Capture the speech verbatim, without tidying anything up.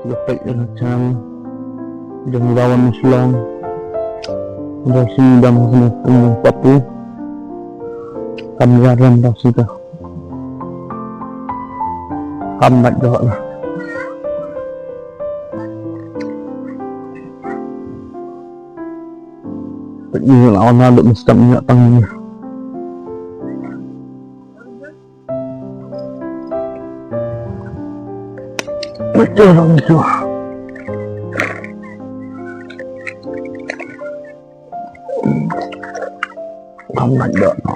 Lepek ila cham jong Rawan Shlong. Rashi dam hunu pung papu. Kam yaran rashi ka. Kam mat doh la. Pek ni la ona duk mesti kam ingat pang ni. Betul orang itu. Amat dah.